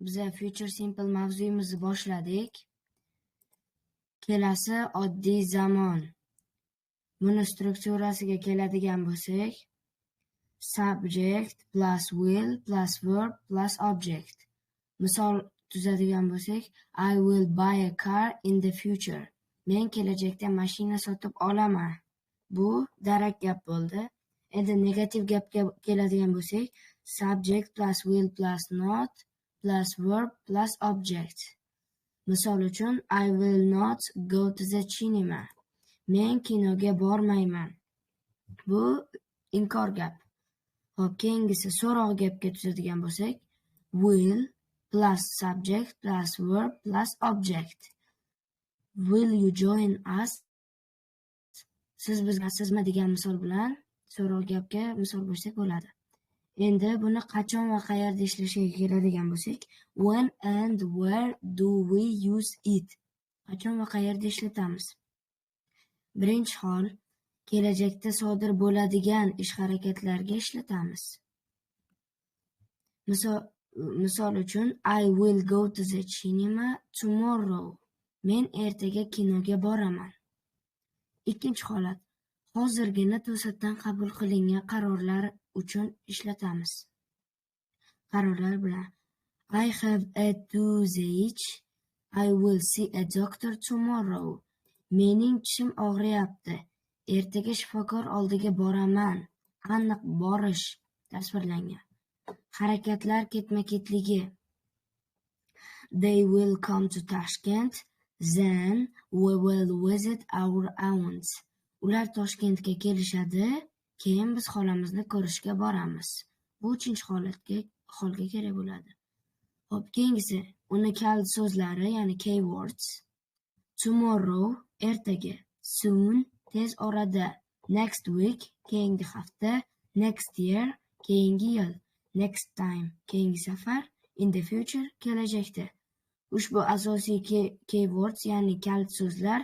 Biza Future Simple mavzuyimizni boshladik. Kelasi oddiy zamon. Buni strukturasiga keladigan bo'lsak, subject plus will plus verb plus object. Misol tuzadigan bo'lsak, "I will buy a car in the future." Men kelajakda mashina sotib olaman. Bu darak gap bo'ldi. Endi negativ gapga keladigan bo'lsak, subject plus will plus not plus verb plus object. Misol uchun, "I will not go to the cinema." Men kinoga bormayman. Bu inkor gap. Xo'p, keyingisi so'roq gapga tuzadigan bo'lsak, will plus subject plus verb plus object. "Will you join us?" Siz bizgasizmi degan misol bilan so'roq gapga misol qo'shsak bo'ladi. Endi buni qachon va qayerda ishlashiga keladigan bo'lsak, when and where do we use it? Qachon va qayerda ishlatamiz? Birinchi hol, kelajakda sodir bo'ladigan ish-harakatlarga ishlatamiz. Misol uchun, "I will go to the cinema tomorrow." Men ertaga kinoga boraman. Ikkinchi holat, hozirgina to'satdan qabul qilingan qarorlar uchun ishlatamiz. Qarorlar bilan: "I have a toothache. I will see a doctor tomorrow." Mening tishim og'riyapti. Ertaga shifokor oldiga boraman. Aniq borish tasvirlangan. Harakatlar ketma-ketligi. They will come to Tashkent, then we will visit our aunt. Ular Toshkentga kelishadi, keyin biz xolamizni ko'rishga boramiz. Bu uchinchi holatga holga kerak bo'ladi. Xo'p, keyingisi uni kalit so'zlari, ya'ni keywords. Tomorrow ertaga, soon tez orada, next week keyingi hafta, next year keyingi yil, next time keyingi safar, in the future kelajakda. Ushbu asosiy keywords, ya'ni kalit so'zlar.